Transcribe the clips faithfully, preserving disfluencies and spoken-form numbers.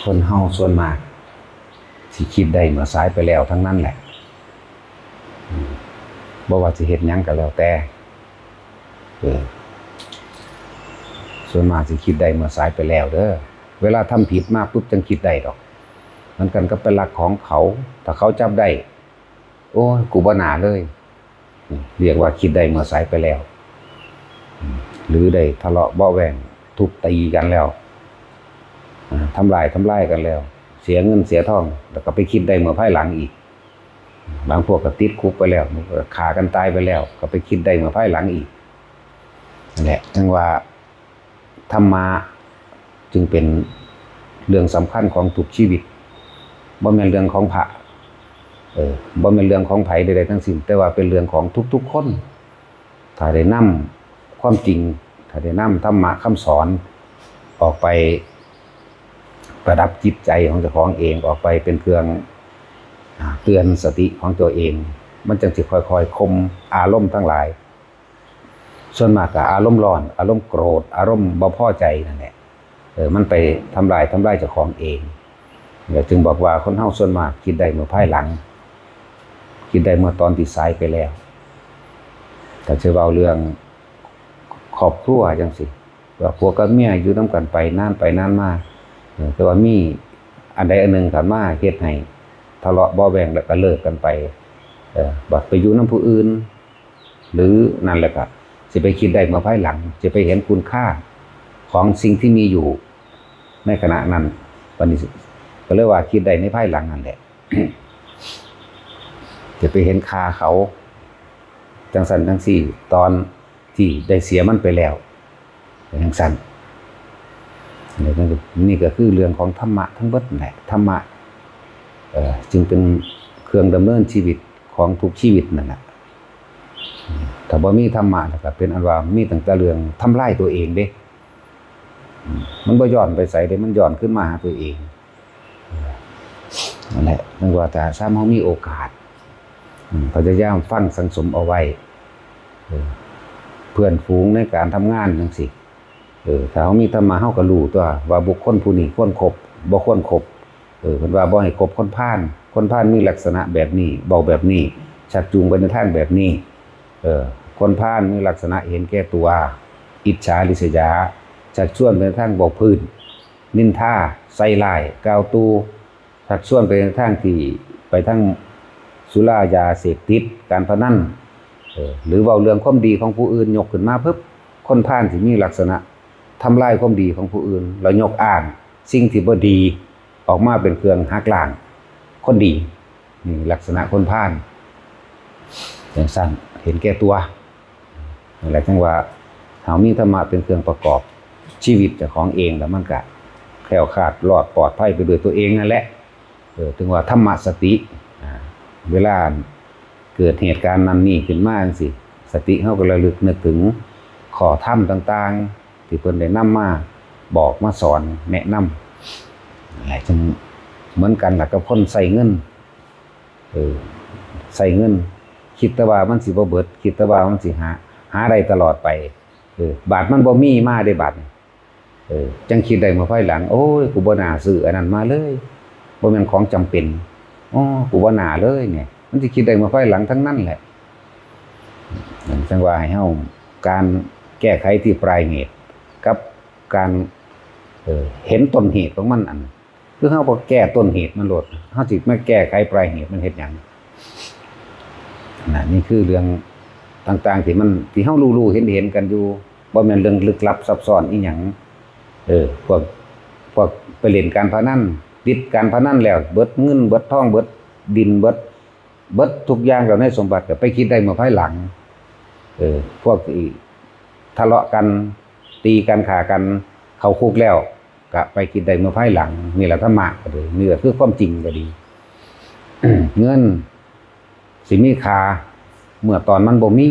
คนเฮาส่วนมากสิคิดได้เมื่อสายไปแล้วทั้งนั้นแหละ อืม บ่ว่าสิเฮ็ดหยังก็แล้วแต่ เออ ส่วนมากสิคิดได้เมื่อสายไปแล้วเด้อ เวลาทำผิดมาปุ๊บจั่งคิดได้ดอก เหมือนกันกับไปลักของเขา ถ้าเขาจับได้ โอ้ย กูบ่น่าเลย เรียกว่าคิดได้เมื่อสายไปแล้ว หรือได้ทะเลาะเบาะแว้งทุบตีกันแล้ว อ่า ทำลายทำลายกันแล้ว เสียเงินเสียทอง แล้วก็ไปคิดได้เมื่อภายหลังอีก บางพวกก็ติดคุกไปแล้ว บางพวกก็ฆ่ากันตายไปแล้ว ก็ไปคิดได้เมื่อภายหลังอีก นั่นแหละ จั่งว่าธรรมะจึงเป็นเรื่องสำคัญของทุกชีวิต บ่แม่นเรื่องของพระ เออ บ่แม่นเรื่องของไผใดๆทั้งสิ้น แต่ว่าเป็นเรื่องของทุกๆคน ถ้าได้นำความจริง ถ้าได้นำธรรมะคำสอนออกไปประดับจิตใจของเจ้าของเอง ออกไปเป็นเครื่อง อ่า เตือนสติของตัวเอง มันจั่งสิค่อยๆข่มอารมณ์ทั้งหลาย ส่วนมากก็อารมณ์ร้อน อารมณ์โกรธ อารมณ์บ่พอใจนั่นแหละ เออ มันไปทำลาย ทำลายเจ้าของเอง แล้วจึงบอกว่าคนเฮาส่วนมากคิดได้เมื่อภายหลัง คิดได้เมื่อตอนที่สายไปแล้ว ถ้าจะเว้าเรื่องครอบครัวจั่งซี้ ว่าผัวกับเมียอยู่นำกันไปนานไปนานมา เออ แต่ว่ามีอันใดอันหนึ่งเข้ามาเฮ็ดให้ทะเลาะเบาะแว้งแล้วก็เลิกกันไป เออ บัดไปอยู่นำผู้อื่น หรือนั่นแหละก็สิไปคิดได้เมื่อภายหลัง สิไปเห็นคุณค่าของสิ่งที่มีอยู่ในขณะนั้น บัดนี้ก็เลยว่าคิดได้ในภายหลังนั่นแหละ จะไปเห็นค่าเขา จั่งซั้นจั่งซี้ ตอนที่ได้เสียมันไปแล้ว เป็นจั่งซั้น นี่ก็คือเรื่องของธรรมะทั้งเบิดนั่นแหละ ธรรมะ เอ่อ จึงเป็นเครื่องดำเนินชีวิตของทุกชีวิตนั่นแหละ ถ้าบ่มีธรรมะแล้วก็เป็นอันว่ามีตั้งแต่เรื่องทำลายตัวเองเด้ อืม มันบ่ย้อนไปไสเด้ มันย้อนคืนมาหาตัวเอง นั่นแหละ จั่งว่าถ้าซ้ำเฮามีโอกาส อืม พยายามฟังสั่งสมเอาไว้ เออ เพื่อนฝูงในการทำงานจั่งซี้ เออ ถ้าเฮามีธรรมะ เฮาก็รู้ตั๊วว่าบุคคลผู้นี้ควรคบ บ่ควรคบ เออ เพิ่นว่าบ่ให้คบคนพาล คนพาลมีลักษณะแบบนี้ เว้าแบบนี้ ชักจูงไปในทางแบบนี้ เออ คนพาลมีลักษณะเห็นแก่ตัว อิจฉาริษยา ชักชวนไปในทางเว้าพื้น นินทา ใส่ร้าย กล่าวตู่ ชักชวนไปในทางที่ ไปทางสุรายาเสพติด การพนัน เออ หรือเว้าเรื่องความดีของผู้อื่น ยกขึ้นมาปึ๊บ คนพาลสิมีลักษณะทำลายความดีของผู้อื่น แล้วยกอ้างสิ่งที่บ่ดีออกมาเป็นเครื่องหักล้างคนดี นี่ลักษณะคนพาล จั่งซั้น เห็นแก่ตัว นั่นแหละ จั่งว่าเฮามีธรรมะเป็นเครื่องประกอบชีวิตเจ้าของเอง แล้วมันก็แคล้วคลาดรอดปลอดภัยไปด้วยตัวเองนั่นแหละ เออ ถึงว่าธรรมะสติ อ่า เวลาเกิดเหตุการณ์นั้นนี่ขึ้นมาจั่งซี้ สติเฮาก็ระลึกนึกถึงข้อธรรมต่างๆ ที่เพิ่นได้นำมาบอกมาสอนแนะนำ นั่นแหละ จั่งเหมือนกันล่ะกับคนใช้เงิน เออ ใช้เงิน คิดแต่ว่ามันสิบ่เบิด คิดแต่ว่ามันสิหา หาได้ตลอดไป เออ บาดมันบ่มีมาเด้บาดนี้ เออ จั่งคิดได้เมื่อภายหลัง โอ้ย กูบ่น่าซื้ออันนั้นมาเลย บ่แม่นของจำเป็น อ๋อ กูบ่น่าเลยเนี่ย มันสิคิดได้เมื่อภายหลังทั้งนั้นแหละ จั่งว่าให้เฮา การแก้ไขที่ปลายเหตุ กับการ เออ เห็นต้นเหตุของมันอัน คือเฮาบ่แก้ต้นเหตุมันโลด เฮาสิมาแก้ไขปลายเหตุมันเฮ็ดหยัง น่ะ นี่คือเรื่องต่างๆ ที่มัน ที่เฮารู้ๆ เห็นๆ กันอยู่ บ่แม่นเรื่องลึกลับซับซ้อนอีหยัง เออ พวก พวกไปเล่นการพนัน ติดการพนันแล้ว เบิดเงิน เบิดทอง เบิดดิน เบิด เบิดทุกอย่างแล้วในสมบัติก็ไปคิดได้เมื่อภายหลัง เออ พวกที่ทะเลาะกัน ตีกัน ฆ่ากัน เข้าคุกแล้ว ก็ไปคิดได้เมื่อภายหลัง นี่แหละธรรมะก็ดี นี่ก็คือความจริงก็ดี เงินสิมีค่าเมื่อตอนมันบ่มี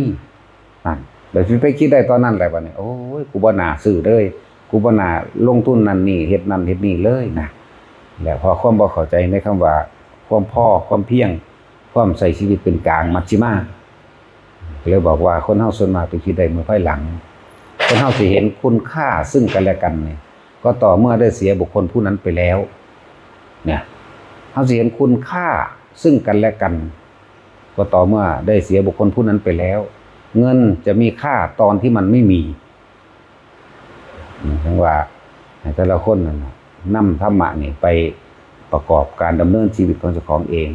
นั่น แล้วสิไปคิดได้ตอนนั้นแหละว่าเนี่ย โอ้ย กูบ่น่าซื้อเลย กูบ่น่าลงทุนนั่นนี่ เฮ็ดนั่นเฮ็ดนี่เลยนะ และเพราะความบ่เข้าใจในคำว่าความพอ ความเพียง ความใช้ชีวิตเป็นกลาง มัชฌิมา เลยบอกว่าคนเฮาส่วนมากไปคิดได้เมื่อภายหลัง คนเฮาสิเห็นคุณค่าซึ่งกันและกันเนี่ย ก็ต่อเมื่อได้เสียบุคคลผู้นั้นไปแล้ว เนี่ย เราจะเห็นคุณค่าซึ่งกันและกัน ก็ต่อเมื่อได้เสียบุคคลผู้นั้นไปแล้ว เงินจะมีค่าตอนที่มันไม่มี อืม ถึงว่าให้แต่ละคนนั่นน่ะนำธรรมะนี่ไปประกอบการดำเนินชีวิตของเจ้าของเอง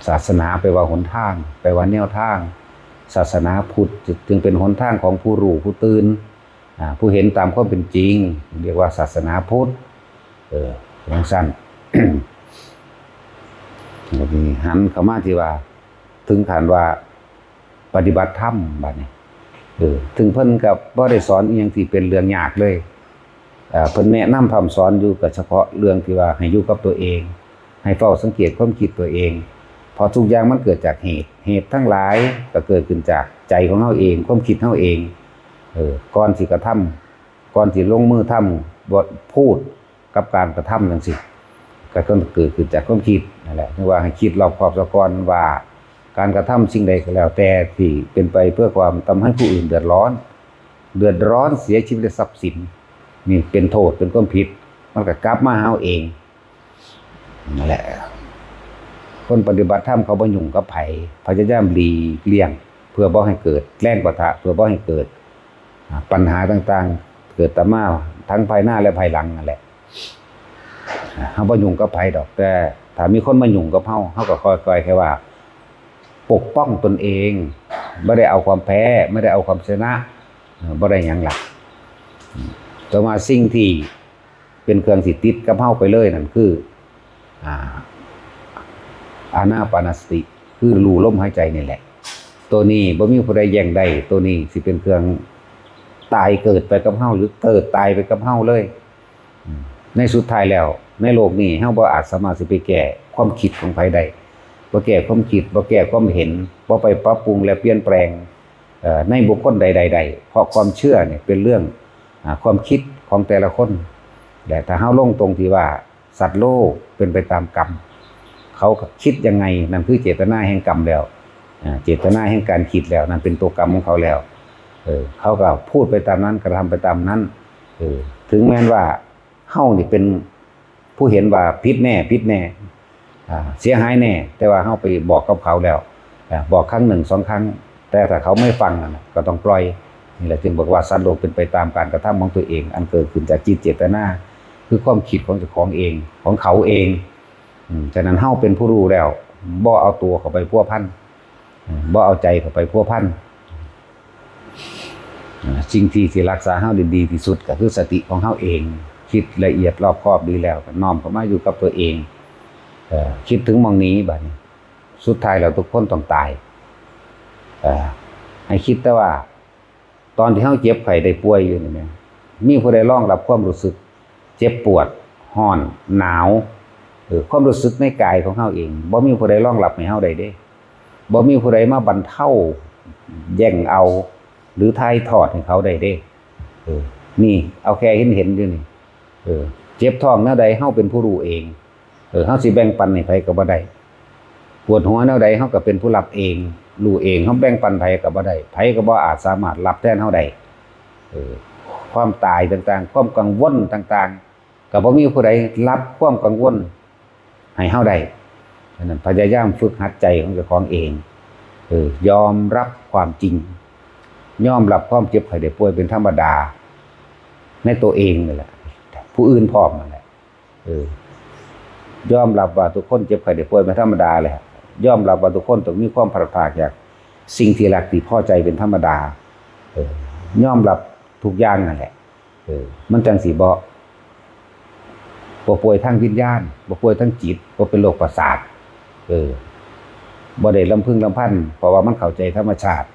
ศาสนาแปลว่าหนทาง แปลว่าแนวทาง ศาสนาพุทธจึงเป็นหนทางของผู้รู้ผู้ตื่น อ่า ผู้เห็นตามความเป็นจริง เรียกว่าศาสนาพุทธ เออ จั่งซั้น ก็สิหันเข้ามาที่ว่า ถึงขั้นว่าปฏิบัติธรรมบัดนี้ เออ ถึงเพิ่นก็บ่ได้สอนอิหยังที่เป็นเรื่องยากเลย เอ่อ เพิ่นแนะนำพร่ำสอนอยู่ก็เฉพาะเรื่องที่ว่าให้อยู่กับตัวเอง ให้เฝ้าสังเกตความคิดตัวเอง เพราะทุกอย่างมันเกิดจากเหตุ เหตุทั้งหลายก็เกิดขึ้นจากใจของเราเอง ความคิดเราเอง เออ ก่อนสิกระทำ ก่อนสิลงมือทำ บทพูดกับการกระทำจั่งซี้ ก็ต้องเกิดขึ้นจากความคิดนั่นแหละ ถึงว่าให้คิดรอบคอบซะก่อนว่า การกระทำสิ่งใดก็แล้วแต่ที่เป็นไปเพื่อความทำให้ผู้อื่นเดือดร้อน เดือดร้อนเสียชีวิตและทรัพย์สิน นี่เป็นโทษ เป็นความผิด มันก็กลับมาหาเราเอง นั่นแหละ คนปฏิบัติธรรมเขาบ่ยุ่งกับไผ พยายามหลีกเลี่ยง เพื่อบ่ให้เกิดแรงปะทะ เพื่อบ่ให้เกิด อ่า ปัญหาต่างๆ เกิดตามมาทั้งภายหน้าและภายหลังนั่นแหละ อ่า เราบ่ยุ่งกับไผดอก แต่ถ้ามีคนมายุ่งกับเรา เราก็ค่อยๆ แค่ว่า ปกป้องตนเอง บ่ได้เอาความแพ้ บ่ได้เอาความชนะ เอ่อ บ่ได้หยังหลัก อืม แต่ว่าสิ่งที่เป็นเครื่องสิติดกับเราไปเลยนั่นคือ อ่า อานาปานสติ คือรู้ลมหายใจนี่แหละ ตัวนี้บ่มีผู้ใดแย่งได้ ตัวนี้สิเป็นเครื่องตายเกิดไปกับเรา หรือเกิดตายไปกับเราเลย อืม ในสุดท้ายแล้ว ในโลกนี้เราบ่อาจสามารถสิไปแก้ความคิดของไผได้ บ่แก้ความคิด บ่แก้ความเห็น บ่ไปปรับปรุงและเปลี่ยนแปลง เอ่อ ในบุคคลใดๆ ได้ เพราะความเชื่อเนี่ยเป็นเรื่อง อ่า ความคิดของแต่ละคน และถ้าเราลงตรงที่ว่าสัตว์โลกเป็นไปตามกรรม เขาก็คิดยังไง นั่นคือเจตนาแห่งกรรมแล้ว อ่า เจตนาแห่งการคิดแล้ว นั่นเป็นตัวกรรมของเขาแล้ว เออ เขาก็พูดไปตามนั้น กระทำไปตามนั้น เออ ถึงแม้นว่า เฮานี่เป็นผู้เห็นว่าผิดแน่ ผิดแน่ อ่า เสียหายแน่ แต่ว่าเฮาไปบอกกับเขาแล้ว อ่า บอกครั้งหนึ่งสองครั้ง แต่ถ้าเขาไม่ฟังนั่นน่ะ ก็ต้องปล่อย นี่แหละจึงบอกว่าสัตว์โลกเป็นไปตามการกระทำของตัวเอง อันเกิดขึ้นจากจิตเจตนา คือความคิดของเจ้าของเอง ของเขาเอง อืม ฉะนั้นเฮาเป็นผู้รู้แล้ว บ่เอาตัวเข้าไปพัวพัน อืม บ่เอาใจเข้าไปพัวพัน อ่า สิ่งที่สิรักษาเฮาได้ดีที่สุดก็คือสติของเฮาเอง คิดละเอียดรอบคอบดีแล้วก็น้อมเข้ามาอยู่กับตัวเอง เอ่อ คิดถึงหม่องนี้บัดนี้ สุดท้ายแล้วทุกคนต้องตาย เอ่อ ให้คิดแต่ว่า ตอนที่เฮาเจ็บไข้ได้ป่วยอยู่นี่แหม มีผู้ใดรองรับความรู้สึก เจ็บปวด ร้อน หนาว เออ ความรู้สึกในกายของเฮาเอง บ่มีผู้ใดรองรับให้เฮาได้เด้ บ่มีผู้ใดมาบรรเทา แย่งเอา หรือถ่ายทอดให้เขาได้เด้ เออ นี่ เอาแค่เห็นเห็นอยู่นี่ เออ เจ็บท้องแนวใด เฮาเป็นผู้รู้เอง เออ เฮาสิแบ่งปันให้ไผก็บ่ได้ ปวดหัวแนวใด เฮาก็เป็นผู้รับเอง รู้เอง เฮาแบ่งปันไผก็บ่ได้ ไผก็บ่อาจสามารถรับแทนเฮาได้ เออ ความตายต่างๆ ความกังวลต่างๆ ก็บ่มีผู้ใดรับความกังวลให้เฮาได้ ฉะนั้นพยายามฝึกหัดใจของเจ้าของเอง เออ ยอมรับความจริง ยอมรับความเจ็บไข้ได้ป่วยเป็นธรรมดา ในตัวเองนั่นแหละ ผู้อื่นพร้อมนั่นแหละ เออ ยอมรับว่าทุกคนเจ็บไข้ได้ป่วยเป็นธรรมดาแหละ ยอมรับว่าทุกคนต้องมีความพลัดพรากจากสิ่งที่รักที่พอใจเป็นธรรมดา เออ ยอมรับทุกอย่างนั่นแหละ เออ มันจั่งสิบ่ บ่ป่วยทางวิญญาณ บ่ป่วยทางจิต บ่เป็นโรคประสาท เออ บ่ได้ลำพึงลำพัน เพราะว่ามันเข้าใจธรรมชาติ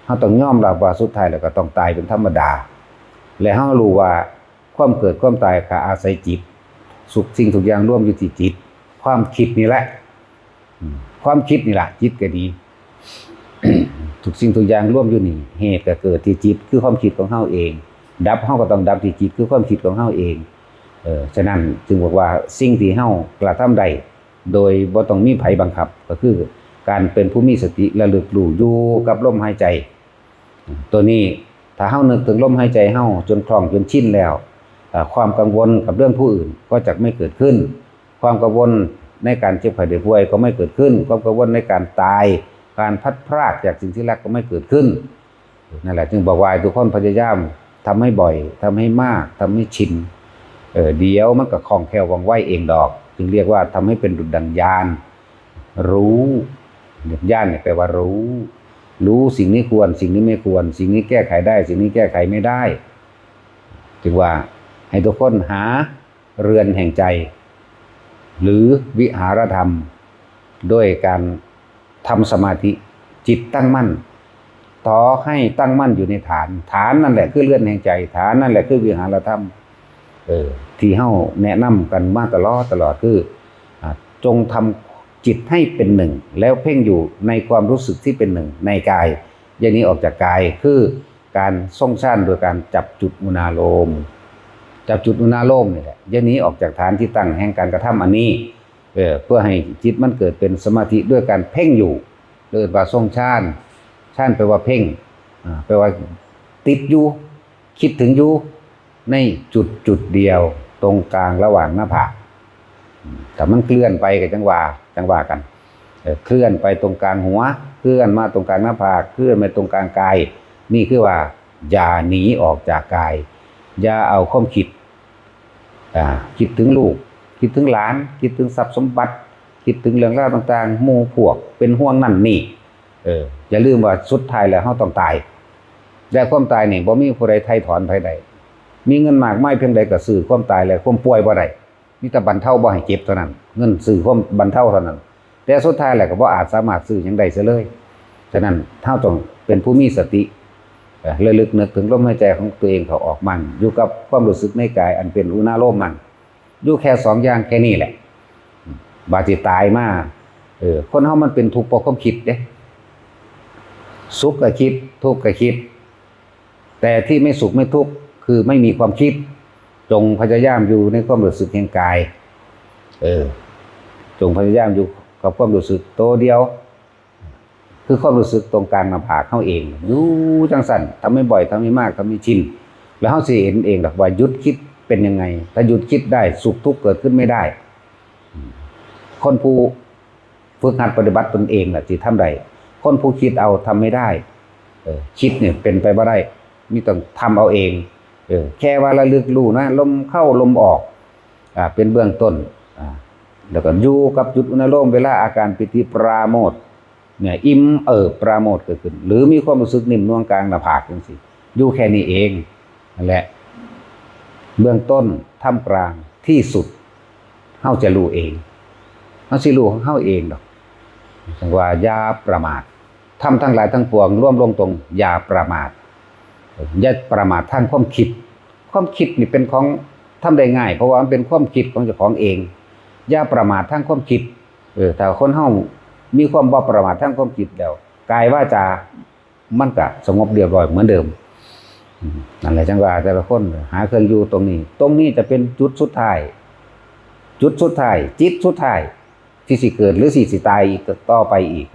เฮาต้องยอมรับว่าสุดท้ายแล้วก็ต้องตายเป็นธรรมดา และเฮารู้ว่าความเกิดความตายก็อาศัยจิต ทุกสิ่งทุกอย่างรวมอยู่ที่จิต ความคิดนี่แหละ อืม ความคิดนี่แหละ จิตก็ดี ทุกสิ่งทุกอย่างรวมอยู่นี่ เหตุก็เกิดที่จิต คือความคิดของเฮาเอง ดับเฮาก็ต้องดับที่จิต คือความคิดของเฮาเอง เออ ฉะนั้นจึงบอกว่าสิ่งที่เฮากระทำได้ โดยบ่ต้องมีไผบังคับ ก็คือการเป็นผู้มีสติระลึกรู้อยู่กับลมหายใจ ตัวนี้ถ้าเฮานึกถึงลมหายใจเฮาจนคล่องจนชินแล้ว เอ่อ ความกังวลกับเรื่องผู้อื่นก็จะไม่เกิดขึ้น ความกังวลในการเจ็บไข้ได้ป่วยก็ไม่เกิดขึ้น ความกังวลในการตาย การพลัดพรากจากสิ่งที่รักก็ไม่เกิดขึ้น นั่นแหละจึงบอกว่าให้ทุกคนพยายามทำให้บ่อย ทำให้มาก ทำให้ชิน เออ เดี๋ยวมันก็คล่องแคล่วว่องไวเองดอก จึงเรียกว่าทำให้เป็นดุจดังญาณ รู้ ญาณเนี่ยแปลว่ารู้ รู้สิ่งนี้ควร สิ่งนี้ไม่ควร สิ่งนี้แก้ไขได้ สิ่งนี้แก้ไขไม่ได้ จึงว่าให้ทุกคนหาเรือนแห่งใจ หรือวิหารธรรม ด้วยการทำสมาธิ จิตตั้งมั่น ต่อให้ตั้งมั่นอยู่ในฐาน ฐานนั่นแหละคือเรือนแห่งใจ ฐานนั่นแหละคือวิหารธรรม เออ ที่เฮาแนะนำกันมาตลอดตลอดคือ อ่า จงทำจิตให้เป็นหนึ่ง แล้วเพ่งอยู่ในความรู้สึกที่เป็นหนึ่งในกาย อย่าหนีออกจากกาย คือการทรงฌานโดยการจับจุดอุณาโลม จับจุดอุณาโลมนี่แหละ อย่าหนีออกจากฐานที่ตั้งแห่งการกระทำอันนี้ เออ เพื่อให้จิตมันเกิดเป็นสมาธิด้วยการเพ่งอยู่ เรียกว่าทรงฌาน ฌานแปลว่าเพ่ง อ่า แปลว่าติดอยู่ คิดถึงอยู่ในจุดจุดเดียว ตรงกลางระหว่างหน้าผาก อืม แต่มันเคลื่อนไปก็จังว่า จังว่ากัน เออ เคลื่อนไปตรงกลางหัว เคลื่อนมาตรงกลางหน้าผาก เคลื่อนไปตรงกลางกาย นี่คือว่าอย่าหนีออกจากกาย อย่าเอาความคิด อ่า คิดถึงลูก คิดถึงหลาน คิดถึงทรัพย์สมบัติ คิดถึงเรื่องราวต่างๆ หมู่พวก เป็นห่วงนั่นนี่ เออ อย่าลืมว่าสุดท้ายแล้วเฮาต้องตาย และความตายนี่บ่มีผู้ใดไถ่ถอนไผได้ มีเงินมากมายเพียงใดก็ซื้อความตายและความป่วยบ่ได้ มีแต่บรรเทาบ่ให้เจ็บเท่านั้น เงินซื้อความบรรเทาเท่านั้น แต่สุดท้ายแล้วก็บ่อาจสามารถซื้อหยังได้เสียเลย ฉะนั้นเฮาต้องเป็นผู้มีสติ เอ่อ ระลึกนึกถึงลมหายใจของตัวเองเข้าออกมั่น อยู่กับความรู้สึกในกายอันเป็นอุณาโลมมั่น อยู่แค่สองอย่างแค่นี้แหละ บาดสิตายมา เออ คนเฮามันเป็นทุกข์เพราะความคิดเด้ สุขก็คิด ทุกข์ก็คิด แต่ที่ไม่สุขไม่ทุกข์คือไม่มีความคิด จงพยายามอยู่ในความรู้สึกแห่งกาย เออ จงพยายามอยู่กับความรู้สึกตัวเดียว คือความรู้สึกตรงกลางหน้าผากเฮาเอง อยู่จังซั่น ทำให้บ่อย ทำให้มาก ทำให้ชิน แล้วเฮาสิเห็นเองดอกว่าหยุดคิดเป็นยังไง ถ้าหยุดคิดได้ สุขทุกข์เกิดขึ้นไม่ได้ คนผู้ฝึกหัดปฏิบัติตนเองแหละที่ทำได้ คนผู้คิดเอาทำไม่ได้ เออ คิดเนี่ยเป็นไปบ่ได้ มีต้องทำเอาเอง เออ แค่ว่าระลึกรู้นะ ลมเข้าลมออก อ่า เป็นเบื้องต้น อ่า แล้วก็อยู่กับจุดอุณาโลม เวลาอาการปีติปราโมทย์เนี่ย อิ่มเอิบปราโมทย์เกิดขึ้น หรือมีความรู้สึกนิ่มนวลกลางหน้าผากจังซี่ อยู่แค่นี้เอง นั่นแหละ เบื้องต้น ท่ามกลาง ที่สุด เฮาจะรู้เอง เฮาสิรู้ของเฮาเองดอก จังว่าอย่าประมาท ธรรมทั้งหลายทั้งปวงรวมลงตรงอย่าประมาท อย่าประมาททางความคิด ความคิดนี่เป็นของทำได้ง่าย เพราะว่ามันเป็นความคิดของเจ้าของเอง อย่าประมาททางความคิด เออ ถ้าคนเฮามีความบ่ประมาททางความคิดแล้ว กายวาจามันก็สงบเรียบร้อยเหมือนเดิม อืม นั่นแหละจังว่าแต่ละคนหาเครื่องอยู่ตรงนี้ ตรงนี้จะเป็นจุดสุดท้าย จุดสุดท้าย จิตสุดท้าย ที่สิเกิดหรือสิสิตายอีกต่อไปอีก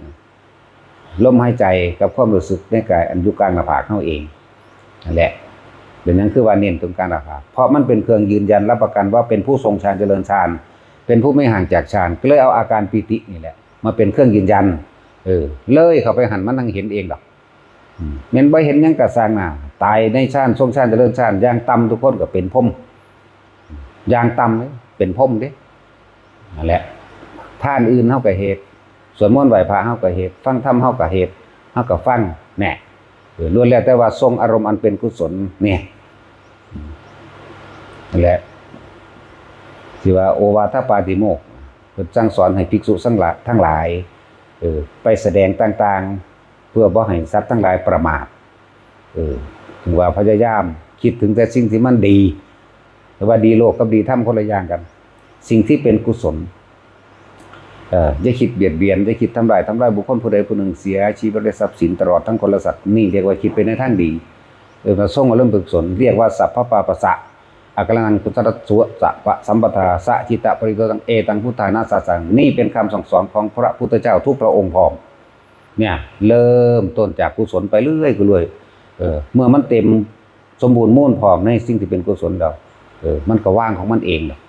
ลมหายใจกับความรู้สึกในกายอันอยู่กลางหน้าผากเฮาเอง นั่นแหละ เป็นหยังคือว่าเน้นตรงกลางหน้าผาก เพราะมันเป็นเครื่องยืนยันรับประกันว่าเป็นผู้ทรงฌานเจริญฌาน เป็นผู้ไม่ห่างจากฌาน ก็เลยเอาอาการปีตินี่แหละ มาเป็นเครื่องยืนยัน เออ เลยเข้าไปหั้นมันจั่งเห็นเองดอก อืม แม่นบ่เห็นหยังก็ซ่างหน้า ตายในฌาน ทรงฌานเจริญฌาน อย่างต่ำทุกคนก็เป็นพรหม อย่างต่ำเลยเป็นพรหมเด้ นั่นแหละ ทานอื่นเฮาก็เฮ็ด สวดมนต์ไหว้พระเฮาก็เฮ็ด ฟังธรรมเฮาก็เฮ็ด เฮาก็ฟัง แน่ เออ ล้วนแล้วแต่ว่าทรงอารมณ์อันเป็นกุศล เนี่ย นั่นแหละ ที่ว่าโอวาทปาติโมกข์ เพิ่นสั่งสอนให้ภิกษุทั้งหลาย ทั้งหลาย เออ ไปแสดงต่างๆ เพื่อบ่ให้สัตว์ทั้งหลายประมาท เออ ถึงว่าพยายามคิดถึงแต่สิ่งที่มันดี แต่ว่าดีโลกกับดีธรรมคนละอย่างกัน สิ่งที่เป็นกุศล เอ่อ อย่าคิดเบียดเบียน อย่าคิดทำร้าย ทำร้ายบุคคลผู้ใดผู้หนึ่งเสียชีวิตและทรัพย์สินตลอดทั้งคนและสัตว์ นี่เรียกว่าคิดไปในทางดี เออ มาทรงอารมณ์เป็นกุศล เรียกว่าสัพพะปาปัสสะ อากานังกุศลสวะสะปะสัมปทา สะจิตตะปริโยตัง เอตังพุทธานาสาสัง นี่เป็นคำสั่งสอนของพระพุทธเจ้าทุกพระองค์พร้อม เนี่ย เริ่มต้นจากกุศลไปเรื่อยๆ เออ เมื่อมันเต็มสมบูรณ์มูลพร้อมในสิ่งที่เป็นกุศลแล้ว เออ มันก็วางของมันเองดอก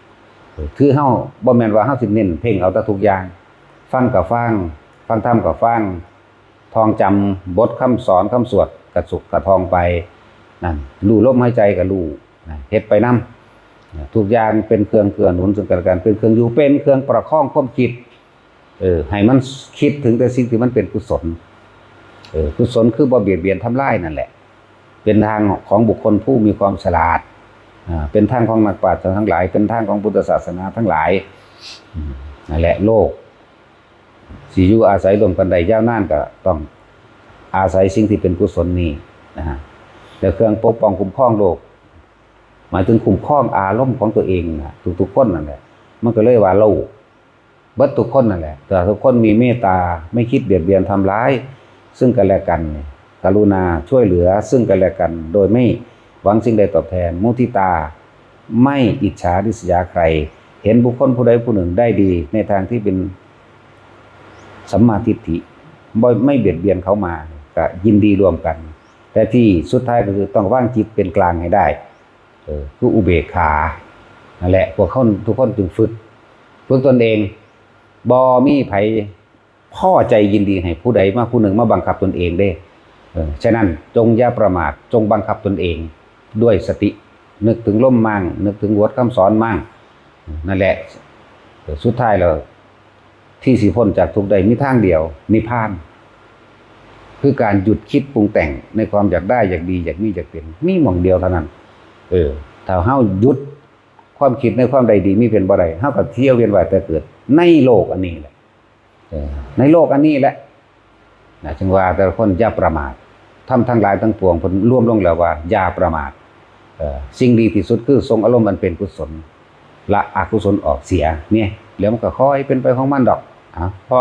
คือเฮาบ่แม่นว่าเฮาสิเน้นเพ่งเอาแต่ทุกอย่าง ฟังก็ฟัง ฟังธรรมก็ฟัง ท่องจำบทคำสอนคำสวดกระสุกกระทองไป นั่น รู้ลมหายใจก็รู้ นะ เฮ็ดไปนำ นะ ทุกอย่างเป็นเครื่องเกื้อหนุนซึ่งกันและกัน เป็นเครื่องอยู่ เป็นเครื่องประคองความคิด เออ ให้มันคิดถึงแต่สิ่งที่มันเป็นกุศล เออ กุศลคือบ่เบียดเบียนทำลายนั่นแหละ เป็นทางของบุคคลผู้มีความฉลาด อ่า เป็นทางของนักปราชญ์ทั้งหลาย เป็นทางของพุทธศาสนาทั้งหลาย อืม นั่นแหละ โลกสิอยู่อาศัยร่วมกันได้ยาวนานก็ต้องอาศัยสิ่งที่เป็นกุศลนี้นะฮะ แล้วเครื่องปกป้องคุ้มครองโลก หมายถึงคุ้มครองอารมณ์ของตัวเองนะ ทุกๆคนนั่นแหละ มันก็เลยว่าโลก เบิดทุกคนนั่นแหละ แต่ทุกคนมีเมตตา ไม่คิดเบียดเบียนทำร้ายซึ่งกันและกัน กรุณาช่วยเหลือซึ่งกันและกัน โดยไม่หวังสิ่งใดตอบแทน มุทิตา ไม่อิจฉาริษยาใคร เห็นบุคคลผู้ใดผู้หนึ่งได้ดีในทางที่เป็นสัมมาทิฏฐิ บ่ ไม่เบียดเบียนเขามา ก็ยินดีร่วมกัน แต่ที่สุดท้ายก็คือต้องวางจิตเป็นกลางให้ได้ เออ คืออุเบกขา นั่นแหละ พวกเขาทุกคนจึงฝึก ฝึกตนเอง บ่มีไผพอใจยินดีให้ผู้ใดมาผู้หนึ่งมาบังคับตนเองเด้ เออ ฉะนั้นจงอย่าประมาท จงบังคับตนเองด้วยสติ นึกถึงลมมั่ง นึกถึงบทคำสอนมั่ง นั่นแหละ เออ สุดท้ายแล้ว ที่สิพ้นจากทุกข์ได้มีทางเดียว นิพพาน คือการหยุดคิดปรุงแต่งในความอยากได้ อยากดี อยากมี อยากเป็น มีหม่องเดียวเท่านั้น เออ ถ้าเฮาหยุดความคิดในความได้ดีมีเป็นบ่ได้ เฮาก็เที่ยวเวียนว่ายแต่เกิดในโลกอันนี้แหละ เออ ในโลกอันนี้แหละ นะ จึงว่าแต่ละคนอย่าประมาท ธรรมทั้งหลายทั้งปวงเพิ่นรวมลงแล้วว่าอย่าประมาท เอ่อ สิ่งดีที่สุดคือทรงอารมณ์อันเป็นกุศล ละอกุศลออกเสีย เนี่ย แล้วมันก็ค่อยเป็นไปของมันดอก อ่ะ พอ